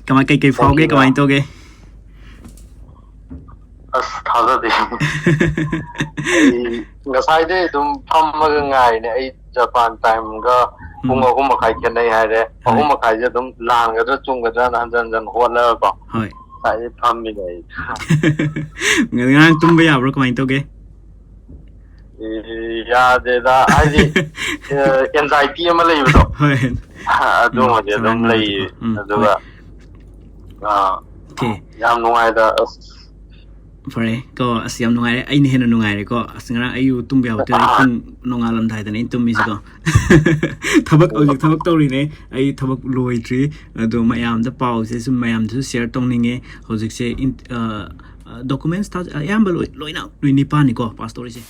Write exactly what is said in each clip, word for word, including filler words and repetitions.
ꯀꯃꯥꯏ ꯀꯩꯀꯩ ꯐꯥꯎꯒꯦ? ꯀꯃꯥꯏꯅ ꯇꯧꯒꯦ? ꯑꯁ, ꯊꯥꯖꯗꯦ꯫ ꯑꯩ ꯉꯁꯥꯏꯗꯩ ꯑꯗꯨꯝ ꯐꯝꯃꯒ ꯉꯥꯏꯔꯤꯅꯦ꯫ ꯑꯩ ꯖꯄꯥꯟ ꯇꯥꯏꯝꯒ ꯄꯨꯡ ꯎꯝ꯫ ꯑꯍꯨꯝ ꯃꯈꯥꯏ ꯈꯦꯠꯅꯩ ꯍꯥꯏꯔꯦ꯫ ꯍꯣꯏ꯫ ꯑꯍꯨꯝ ꯃꯈꯥꯏꯁꯦ ꯑꯗꯨꯝ ꯂꯥꯟꯒꯗ꯭ꯔꯥ ꯆꯨꯝꯒꯗ꯭ꯔꯅ ꯍꯟꯖꯟ ꯍꯟꯖꯟ ꯍꯣꯠꯂꯒꯀꯣ꯫ ꯍꯣꯏ꯫ ꯉꯁꯥꯏꯗꯩ ꯐꯝꯃꯤꯅꯦ ꯑꯩ꯫ ꯉꯔꯥꯡ ꯇꯨꯝꯕ ꯌꯥꯕ꯭ꯔꯣ? ꯀꯃꯥꯏꯅ ꯇꯧꯒꯦ? ꯑꯦ, ꯌꯥꯗꯦꯗ꯫ ꯍꯥꯏꯗꯤ, ꯑꯦ, anxiety ꯑꯃ ꯂꯩꯕꯗꯣ꯫ ꯍꯣꯏ꯫ ꯑꯗꯨꯃꯗꯤ ꯎꯝ, ꯑꯗꯨꯝ ꯉꯔꯥꯡ ꯂꯩꯌꯦ꯫ ꯅꯨꯡꯉꯥꯏꯇꯦꯀꯣ꯫ ꯎꯝ, ꯑꯗꯨꯒ, ꯍꯣꯏ꯫ ꯑꯥ, Okay. ꯌꯥꯝ ꯅꯨꯡꯉꯥꯏꯗ꯫ ꯑꯁ, ꯐꯔꯦ ꯀꯣ, ꯑꯁ, ꯌꯥꯝ ꯅꯨꯡꯉꯥꯏꯔꯦ꯫ ꯑꯩꯅ ꯍꯦꯟꯅ ꯅꯨꯡꯉꯥꯏꯔꯦꯀꯣ꯫ ꯑꯁ, ꯉꯔꯥꯡ ꯑꯩ ꯇꯨꯝꯕ ꯌꯥꯍꯧꯗꯦ꯫ ꯑꯩ ꯄꯨꯡ ꯅꯣꯡꯉꯥꯜꯂꯝꯗꯥꯏꯗꯅꯦ ꯑꯩꯅ ꯇꯨꯝꯃꯤꯁꯤꯀꯣ꯫ ꯊꯕꯛ, ꯍꯧꯖꯤꯛ ꯊꯕꯛ ꯇꯧꯔꯤꯅꯦ꯫ ꯑꯩ ꯊꯕꯛ ꯂꯣꯏꯗ꯭ꯔꯤ꯫ ꯑꯗꯣ ꯃꯌꯥꯝꯗ ꯄꯥꯎꯁꯦ ꯁꯨꯝ ꯃꯌꯥꯝꯗꯁꯨ share ꯇꯧꯅꯤꯡꯉꯦ꯫ ꯍꯧꯖꯤꯛꯁꯦ ꯏꯟ-, ꯑ, ꯑ, documents ꯊꯥ-, ꯑꯌꯥꯝꯕ ꯂꯣꯏ, ꯂꯣꯏꯅ ꯅꯨꯃꯤꯠ ꯅꯤꯄꯥꯟꯅꯤꯀꯣ pass ꯇꯧꯔꯤꯁꯦ꯫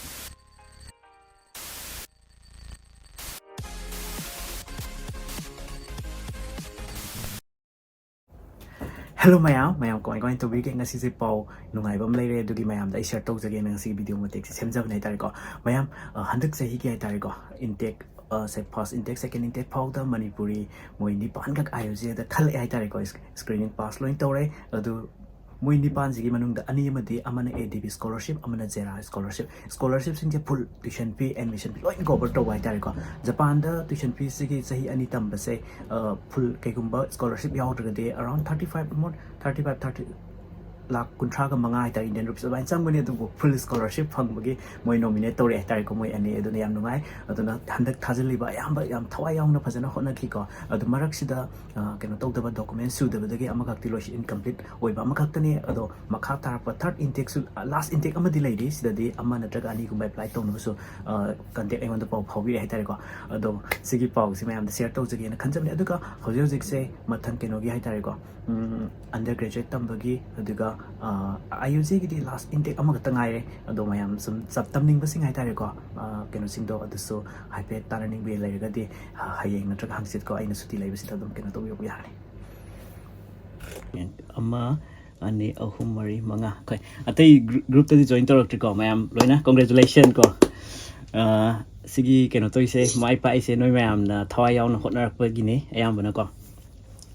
Hello ꯃꯌꯥꯝ, ꯃꯌꯥꯝ ꯀꯃꯥꯏ ꯀꯃꯥꯏꯅ ꯇꯧꯕꯤꯔꯤꯒꯦ? ꯉꯁꯤꯁꯦ ꯄꯥꯎ ꯅꯨꯡꯉꯥꯏꯕ ꯑꯃ ꯂꯩꯔꯦ, ꯑꯗꯨꯒꯤ ꯃꯌꯥꯝꯗ ꯑꯩ share ꯇꯧꯖꯒꯦꯅ ꯉꯁꯤꯒꯤ video ꯃꯇꯦꯛꯁꯦ ꯁꯦꯝꯖꯕꯅꯦ ꯍꯥꯏꯇꯥꯔꯦꯀꯣ꯫ ꯃꯌꯥꯝ, ꯑ, ꯍꯟꯗꯛ ꯆꯍꯤꯒꯤ ꯍꯥꯏꯇꯥꯔꯦꯀꯣ, intake, ꯑ, ꯁꯦ first intake, second intake ꯐꯥꯎꯗ ꯃꯅꯤꯄꯨꯔꯤ ꯃꯣꯏ ꯅꯤꯄꯥꯟꯈꯛ IUJ ꯗ ꯈꯜꯂꯛꯑꯦ ꯍꯥꯏꯇꯥꯔꯦꯀꯣ꯫ Screening pass ꯂꯣꯏ ꯇꯧꯔꯦ꯫ ꯑꯗꯨ ꯃꯣꯏ ꯅꯤꯄꯥꯟꯁꯤꯒꯤ ꯃꯅꯨꯡꯗ ꯑꯅꯤ ꯑꯃꯗꯤ, ꯑꯃꯅ ADB scholarship, ꯑꯃꯅ JERA scholarship꯫ Scholarship ꯁꯤꯡꯁꯦ full tuition fee, admission fee ꯂꯣꯏ cover ꯇꯧꯕ ꯍꯥꯏꯇꯥꯔꯦꯀꯣ꯫ ꯖꯄꯥꯟꯗ tuition fee ꯁꯤꯒꯤ ꯆꯍꯤ ꯑꯅꯤ ꯇꯝꯕꯁꯦ, ꯑ, full ꯀꯩꯒꯨꯝꯕ scholarship ꯌꯥꯎꯗ꯭ꯔꯒꯗꯤ around thirty five, more thirty five, thirty, ꯂꯥꯛ ꯀꯨꯟꯊ꯭ꯔꯥꯒ ꯃꯉꯥ ꯍꯥꯏꯇꯥꯔꯦ, Indian rupees ꯑꯗꯨꯃꯥꯏꯅ ꯆꯪꯕꯅꯤ꯫ ꯑꯗꯨꯕꯨ full scholarship ꯐꯪꯕꯒꯤ ꯃꯣꯏ nominate ꯇꯧꯔꯦ ꯍꯥꯏꯇꯥꯔꯦꯀꯣ, ꯃꯣꯏ ꯑꯅꯤ꯫ ꯑꯗꯨꯅ ꯌꯥꯝ ꯅꯨꯡꯉꯥꯏ꯫ ꯑꯗꯨꯅ ꯍꯟꯗꯛ ꯊꯥꯖꯤꯜꯂꯤꯕ ꯑꯌꯥꯝꯕ ꯌꯥꯝ ꯊꯋꯥꯏ ꯌꯥꯎꯅ ꯐꯖꯅ ꯍꯣꯠꯅꯈꯤꯀꯣ꯫ ꯑꯗꯨ ꯃꯔꯛꯁꯤꯗ, ꯑ, ꯀꯩꯅꯣ ꯇꯧꯗꯕ, document ꯁꯨꯗꯕꯗꯒꯤ ꯑꯃꯈꯛꯇꯤ ꯂꯣꯏꯁꯤ, incomplete ꯑꯣꯏꯕ ꯑꯃꯈꯛꯇꯅꯤ꯫ ꯑꯗꯣ ꯃꯈꯥ ꯇꯥꯔꯛꯄ third intake ꯁꯨ, last intake ꯑꯃꯗꯤ ꯂꯩꯔꯤ꯫ ꯁꯤꯗꯗꯤ ꯑꯃ ꯅꯠꯇ꯭ꯔꯒ ꯑꯅꯤꯒꯨꯝꯕ apply ꯇꯧꯅꯕꯁꯨ, ꯑ, contact ꯑꯩꯉꯣꯟꯗ ꯄꯥꯎ ꯐꯥꯎꯕꯤꯔꯦ ꯍꯥꯏꯇꯥꯔꯦꯀꯣ꯫ ꯑꯗꯣ ꯁꯤꯒꯤ ꯄꯥꯎꯁꯤ ꯃꯌꯥꯝꯗ share ꯇꯧꯖꯒꯦꯅ ꯈꯟꯖꯕꯅꯦ꯫ ꯑꯗꯨꯒ ꯍꯧꯖꯤꯛ ꯍꯧꯖꯤꯛꯁꯦ ꯃꯊꯪ ꯀꯩꯅꯣꯒꯤ ꯍꯥꯏꯇꯥꯔꯦꯀꯣ, ꯎꯝ, undergraduate ꯇꯝꯕꯒꯤ, ꯑꯗꯨꯒ, ꯑ, IUJ ꯒꯤꯗꯤ last intake ꯑꯃꯈꯛꯇ ꯉꯥꯏꯔꯦ꯫ ꯑꯗꯣ ꯃꯌꯥꯝ ꯁꯨꯝ ꯆꯞ ꯇꯝꯅꯤꯡꯕꯁꯤꯡ ꯍꯥꯏꯇꯥꯔꯦꯀꯣ, ꯑ, ꯀꯩꯅꯣꯁꯤꯡꯗꯣ ꯑꯗꯨꯁꯨ ꯍꯥꯏꯐꯦꯠ ꯇꯥꯟꯅꯅꯤꯡꯕ ꯂꯩꯔꯒꯗꯤ, ꯑ, ꯍꯌꯦꯡ ꯅꯠꯇ꯭ꯔꯒ ꯍꯪꯆꯤꯠꯀꯣ, ꯑꯩꯅ ꯁꯨꯇꯤ ꯂꯩꯕꯁꯤꯗ ꯑꯗꯨꯝ ꯀꯩꯅꯣ ꯇꯧꯕꯤꯔꯛꯄ ꯌꯥꯔꯅꯤ꯫ ꯑꯃ, ꯑꯅꯤ, ꯑꯍꯨꯝ, ꯃꯔꯤ, ꯃꯉꯥ꯫ ꯑꯩꯈꯣꯏ ꯑꯇꯩ group, group ꯇꯗꯤ join ꯇꯧꯔꯛꯇ꯭ꯔꯤꯀꯣ꯫ ꯃꯌꯥꯝ ꯂꯣꯏꯅ congratulation ꯀꯣ꯫ ꯑ, ꯁꯤꯒꯤ ꯀꯩꯅꯣ ꯇꯧꯔꯤꯁꯦ, ꯃꯥꯏ ꯄꯥꯛꯏꯁꯦ ꯅꯣꯏ ꯃꯌꯥꯝꯅ ꯊꯋꯥꯏ ꯌꯥꯎꯅ ꯍꯣꯠꯅꯔꯛꯄꯒꯤꯅꯤ ꯑꯌꯥꯝꯕꯅꯀꯣ꯫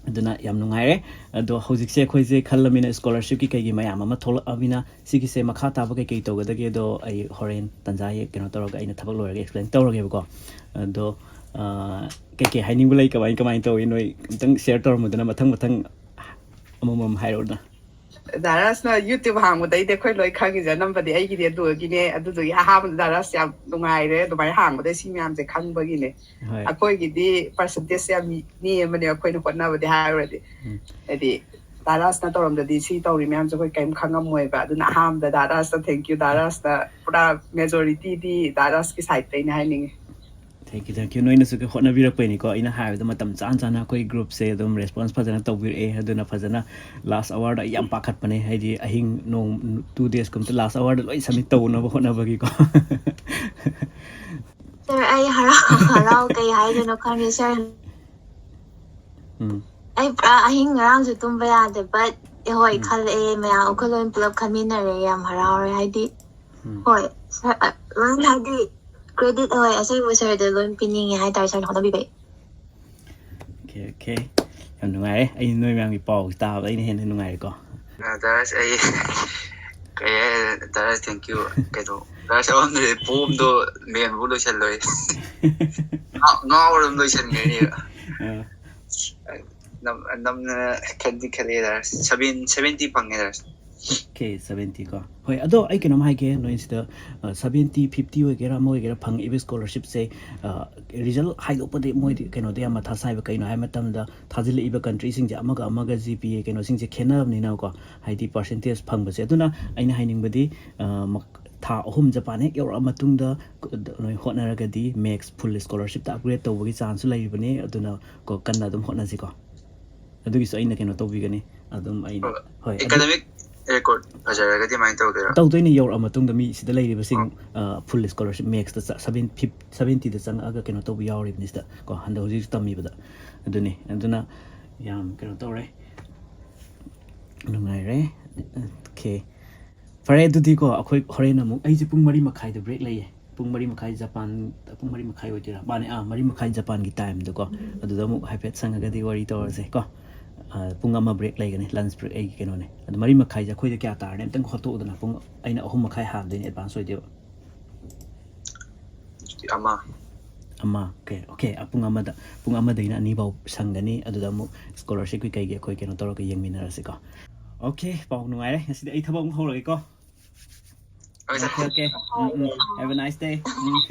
ꯑꯗꯨꯅ ꯌꯥꯝ ꯅꯨꯡꯉꯥꯏꯔꯦ꯫ ꯑꯗꯣ ꯍꯧꯖꯤꯛꯁꯦ ꯑꯩꯈꯣꯏꯁꯦ ꯈꯜꯂꯃꯤꯅ, ꯁ꯭ꯀꯣꯂꯔꯁꯤꯞꯀꯤ ꯀꯩꯒꯤ ꯃꯌꯥꯝ ꯑꯃ ꯊꯣꯛꯂꯛꯑꯃꯤꯅ, ꯁꯤꯒꯤꯁꯦ ꯃꯈꯥ ꯇꯥꯕ ꯀꯩꯀꯩ ꯇꯧꯒꯗꯒꯦꯗꯣ ꯑꯩ ꯍꯣꯔꯦꯟ ꯇꯟꯖꯥ ꯍꯦꯛ ꯀꯩꯅꯣ ꯇꯧꯔꯒ, ꯑꯩꯅ ꯊꯕꯛ ꯂꯣꯏꯔꯒ ꯑꯦꯛꯁꯄ꯭ꯂꯦꯟ ꯇꯧꯔꯒꯦꯕꯀꯣ꯫ ꯑꯗꯣ ꯑ, ꯀꯩꯀꯩ ꯍꯥꯏꯅꯤꯡꯕ ꯂꯩ, ꯀꯃꯥꯏ ꯀꯃꯥꯏꯅ ꯇꯧꯏ, ꯅꯣꯏ ꯑꯝꯇꯪ ꯁꯤꯌꯔ ꯇꯧꯔꯝꯃꯨꯗꯅ, ꯃꯊꯪ ꯃꯊꯪ ꯑꯃꯃꯝ ꯍꯥꯏꯔꯛꯎꯗꯅ꯫ ꯗꯥ ꯔꯥꯖꯅ YouTube ꯍꯥꯡꯕꯗꯩꯗꯤ ꯑꯩꯈꯣꯏ ꯂꯣꯏ ꯈꯪꯉꯤꯁꯦ, ꯑꯅꯝꯕꯗꯤ ꯑꯩꯒꯤꯗꯤ ꯑꯗꯨꯗꯒꯤꯅꯦ꯫ ꯑꯗꯨꯗꯨꯒꯤ ꯑꯍꯥꯟꯕꯗ ꯗꯥ ꯔꯥꯖ ꯌꯥꯝ ꯅꯨꯡꯉꯥꯏꯔꯦ ꯑꯗꯨꯃꯥꯏꯅ ꯍꯥꯡꯕꯗꯩ, ꯁꯤ ꯃꯌꯥꯝꯁꯦ ꯈꯪꯕꯒꯤꯅꯦ꯫ ꯍꯣꯏ꯫ ꯑꯩꯈꯣꯏꯒꯤꯗꯤ ꯄꯥꯔꯁꯦꯟꯇꯦꯖ ꯌꯥꯝ ꯅꯦꯝꯕꯅꯦ, ꯑꯩꯈꯣꯏꯅ ꯍꯣꯠꯅꯕꯗꯤ ꯍꯥꯏꯔꯨꯔꯗꯤ꯫ ꯎꯝ꯫ ꯍꯥꯏꯗꯤ ꯗꯥ ꯔꯥꯖꯅ ꯇꯧꯔꯝꯗꯗꯤ ꯁꯤ ꯇꯧꯔꯤ ꯃꯌꯥꯝꯁꯦ ꯑꯩꯈꯣꯏ ꯀꯔꯤꯝ ꯈꯪꯉꯝꯃꯣꯏꯕ꯫ ꯑꯗꯨꯅ ꯑꯍꯥꯟꯕꯗ ꯗꯥ ꯔꯥꯖꯇ thank you, ꯗꯥ ꯔꯥꯖꯇ ꯄꯨꯔꯥ majorityꯗꯤ ꯗꯥ ꯔꯥꯖꯀꯤ sideꯇꯩꯅ ꯍꯥꯏꯅꯤꯡꯉꯤ꯫ Thank you, thank you꯫ ꯅꯣꯏꯅꯁꯨ ꯍꯣꯠꯅꯕꯤꯔꯛꯄꯩꯅꯤꯀꯣ꯫ ꯑꯩꯅ ꯍꯥꯏꯕꯗ ꯃꯇꯝ ꯆꯥꯅ ꯆꯥꯅ ꯑꯩꯈꯣꯏ groupꯁꯦ ꯑꯗꯨꯝ response ꯐꯖꯅ ꯇꯧꯕꯤꯔꯛꯑꯦ꯫ ꯑꯗꯨꯅ ꯐꯖꯅ last hourꯗ ꯑꯩ ꯌꯥꯝ ꯄꯥꯈꯠꯄꯅꯦ, ꯍꯥꯏꯗꯤ ꯑꯍꯤꯡ ꯅꯣꯡ two daysꯀꯨꯝꯕꯗ last hourꯗ ꯂꯣꯏ submit ꯇꯧꯅꯕ ꯍꯣꯠꯅꯕꯒꯤꯀꯣ꯫ Sir, ꯑꯩ ꯍꯔꯥꯎ ꯍꯔꯥꯎ ꯀꯩ ꯍꯥꯏꯗꯣꯏꯅꯣ ꯈꯪꯗꯦ, sir꯫ ꯎꯝ꯫ ꯑꯩ ꯄꯨꯔꯥ ꯑꯍꯤꯡ ꯉꯔꯥꯡꯁꯨ ꯇꯨꯝꯕ ꯌꯥꯗꯦ, but ꯍꯣꯏ, ꯎꯝ꯫ ꯈꯜꯂꯛꯑꯦ, ꯃꯌꯥꯝ ꯑꯩꯈꯣꯏ ꯂꯣꯏ ꯄꯨꯂꯞ ꯈꯟꯃꯤꯟꯅꯔꯦ, ꯌꯥꯝ ꯍꯔꯥꯎꯔꯦ꯫ ꯍꯥꯏꯗꯤ, ꯎꯝ꯫ ꯍꯣꯏ, sir, ꯑ, ꯂꯣꯏꯅ ꯍꯥꯏꯗꯤ credit, ꯍꯣꯏ, ꯑꯁꯦꯡꯕ sirꯗ ꯂꯣꯏ ꯄꯤꯅꯤꯡꯉꯦ ꯍꯥꯏꯇꯥꯔꯦ, sirꯅ ꯍꯣꯠꯅꯕꯤꯕꯩ꯫ Okay, okay꯫ ꯌꯥꯝ ꯅꯨꯡꯉꯥꯏꯔꯦ꯫ ꯑꯩ ꯅꯣꯏ ꯃꯌꯥꯝꯒꯤ ꯄꯥꯎꯁꯦ ꯇꯥꯕꯗ ꯑꯩꯅ ꯍꯦꯟꯅ ꯅꯨꯡꯉꯥꯏꯔꯦꯀꯣ꯫ ꯑ, ꯗꯥ ꯔꯥꯖ, ꯑꯩ ꯀꯩ ꯍꯥꯏ, ꯗꯥ ꯔꯥꯖ, thank you꯫ ꯀꯩꯅꯣ, ꯗꯥ ꯔꯥꯖ, ꯑꯃꯔꯣꯝꯗꯗꯤ poemꯗꯣ ꯃꯦꯟꯕꯕꯨ ꯂꯣꯏꯁꯜꯂꯣꯏ꯫ ꯉꯥ-, ꯉꯥꯎꯔ ꯑꯗꯨꯝ ꯂꯣꯏꯁꯟꯈ꯭ꯔꯅꯤ꯫ ꯑꯥ꯫ ꯅꯝ-, ꯅꯝꯅ ꯈꯟꯗꯤ ꯈꯜꯂꯦ, ꯗꯥ ꯔꯥꯖ꯫ Seven, seventy ꯐꯪꯉꯦ, ꯗꯥ ꯔꯥꯖ꯫ Okay, seventy ꯀꯣ꯫ ꯍꯣꯏ, ꯑꯗꯣ ꯑꯩ ꯀꯩꯅꯣꯝ ꯍꯥꯏꯒꯦ, ꯅꯣꯏ ꯁꯤꯗ, ꯑ, seventy, fifty ꯑꯣꯏꯒꯦꯔꯥ, ꯑꯃ ꯑꯣꯏꯒꯦꯔꯥ, ꯐꯪꯉꯛꯏꯕ scholarshipꯁꯦ, ꯑ, result ꯍꯥꯏꯗꯣꯛꯄꯗꯤ ꯃꯣꯏꯗꯤ ꯀꯩꯅꯣꯗ ꯌꯥꯝ ꯃꯊꯥ ꯁꯥꯏꯕ꯫ ꯀꯩꯅꯣ ꯍꯥꯏꯕ ꯃꯇꯝꯗ, ꯊꯥꯖꯤꯜꯂꯛꯏꯕ countryꯁꯤꯡꯁꯦ ꯑꯃꯒ ꯑꯃꯒ G P A ꯀꯩꯅꯣꯁꯤꯡꯁꯦ ꯈꯦꯠꯅꯕꯅꯤꯅꯀꯣ, ꯍꯥꯏꯗꯤ percentage ꯐꯪꯕꯁꯦ꯫ ꯑꯗꯨꯅ ꯑꯩꯅ ꯍꯥꯏꯅꯤꯡꯕꯗꯤ, ꯑ, ꯃꯛ-, ꯊꯥ ꯑꯍꯨꯝ ꯖꯄꯥꯟ ꯍꯦꯛ ꯌꯧꯔꯛꯑ ꯃꯇꯨꯡꯗ ꯅꯣꯏ ꯍꯣꯠꯅꯔꯒꯗꯤ max full scholarshipꯇ upgrade ꯇꯧꯕꯒꯤ chanceꯁꯨ ꯂꯩꯔꯤꯕꯅꯤ꯫ ꯑꯗꯨꯅ ꯀꯣ, ꯀꯟꯅ ꯑꯗꯨꯝ ꯍꯣꯠꯅꯁꯤꯀꯣ꯫ ꯑꯗꯨꯒꯤꯁꯨ ꯑꯩꯅ ꯀꯩꯅꯣ ꯇꯧꯕꯤꯒꯅꯤ꯫ ꯑꯗꯨꯝ ꯑꯩꯅ, ꯍꯣꯏ꯫ ꯍꯣꯏ, ꯑꯗꯨ academic record ꯐꯖꯔꯒꯗꯤ ꯑꯗꯨꯃꯥꯏꯅ ꯇꯧꯗꯣꯏꯔꯣ? ꯇꯧꯗꯣꯏꯅꯦ, ꯌꯧꯔꯛꯑ ꯃꯇꯨꯡꯗ ꯃꯤ ꯁꯤꯗ ꯂꯩꯔꯤꯕꯁꯤꯡ, ꯑꯣ꯫ ꯑ, full scholarship maxꯇ ꯆ-, seven, fif-, seventyꯗ ꯆꯪꯉꯛꯑꯒ ꯀꯩꯅꯣ ꯇꯧꯕ ꯌꯥꯎꯔꯤꯕꯅꯤ ꯁꯤꯗ ꯀꯣ, ꯍꯟꯗꯛ ꯍꯧꯖꯤꯛ ꯍꯧꯖꯤꯛ ꯇꯝꯃꯤꯕꯗ꯫ ꯑꯗꯨꯅꯤ, ꯑꯗꯨꯅ ꯌꯥꯝ ꯀꯩꯅꯣ ꯇꯧꯔꯦ, ꯅꯨꯡꯉꯥꯏꯔꯦ꯫ Okay꯫ ꯐꯔꯦ, ꯑꯗꯨꯗꯤꯀꯣ, ꯑꯩꯈꯣꯏ ꯍꯣꯔꯦꯟ ꯑꯃꯨꯛ, ꯑꯩꯁꯦ ꯄꯨꯡ ꯃꯔꯤ ꯃꯈꯥꯏꯗ break ꯂꯩꯌꯦ꯫ ꯄꯨꯡ ꯃꯔꯤ ꯃꯈꯥꯏ ꯖꯄꯥꯟ, ꯄꯨꯡ ꯃꯔꯤ ꯃꯈꯥꯏ ꯑꯣꯏꯗꯣꯏꯔꯥ? ꯃꯥꯅꯦ, ꯑꯥ, ꯃꯔꯤ ꯃꯈꯥꯏ ꯖꯄꯥꯟꯒꯤ ꯇꯥꯏꯝꯗꯀꯣ꯫ ꯑꯗꯨꯗ ꯑꯃꯨꯛ ꯍꯥꯏꯐꯦꯠ ꯁꯪꯉꯒꯗꯤ ꯋꯥꯔꯤ ꯇꯧꯔꯁꯦ ꯀꯣ꯫ ꯑꯥ, ꯄꯨꯡ ꯑꯃ ꯕ꯭ꯔꯦꯛ ꯂꯩꯒꯅꯤ, ꯂꯟꯁ ꯕ꯭ꯔꯦꯛ ꯑꯩꯒꯤ ꯀꯩꯅꯣꯅꯦ꯫ ꯑꯗꯨ ꯃꯔꯤ ꯃꯈꯥꯏꯁꯦ ꯑꯩꯈꯣꯏꯗ ꯀꯌꯥ ꯇꯥꯔꯅꯤ? ꯑꯝꯇꯪ ꯍꯣꯠꯇꯣꯛꯎꯗꯅ꯫ ꯄꯨꯡ, ꯑꯩꯅ ꯑꯍꯨꯝ ꯃꯈꯥꯏ ꯍꯥꯟꯗꯣꯏꯅꯦ, ꯑꯦꯗꯚꯥꯟꯁ ꯑꯣꯏꯗꯣꯏꯕ꯫ ꯑꯃ꯫ ꯑꯃ, ꯑꯣꯀꯦ, ꯑꯣꯀꯦ꯫ ꯑꯥ, ꯄꯨꯡ ꯑꯃꯗ, ꯄꯨꯡ ꯑꯃꯗꯩꯅ ꯑꯅꯤꯐꯥꯎ ꯁꯪꯒꯅꯤ꯫ ꯑꯗꯨꯗ ꯑꯃꯨꯛ ꯁ꯭ꯀꯣꯂꯔꯁꯤꯞꯀꯤ ꯀꯩꯒꯤ ꯑꯩꯈꯣꯏ ꯀꯩꯅꯣ ꯇꯧꯔꯒ ꯌꯦꯡꯃꯤꯟꯅꯔꯁꯤꯀꯣ꯫ ꯑꯣꯀꯦ, ꯄꯥꯎ ꯅꯨꯡꯉꯥꯏꯔꯦ꯫ ꯉꯁꯤꯗꯤ ꯑꯩ ꯊꯕꯛ ꯑꯃꯨꯛ ꯍꯧꯔꯒꯦꯀꯣ꯫ ꯍꯣꯏ, ꯁꯥꯔ꯫ Okay, okay. ꯎꯝ, ꯎꯝ꯫ Have a nice day. Um.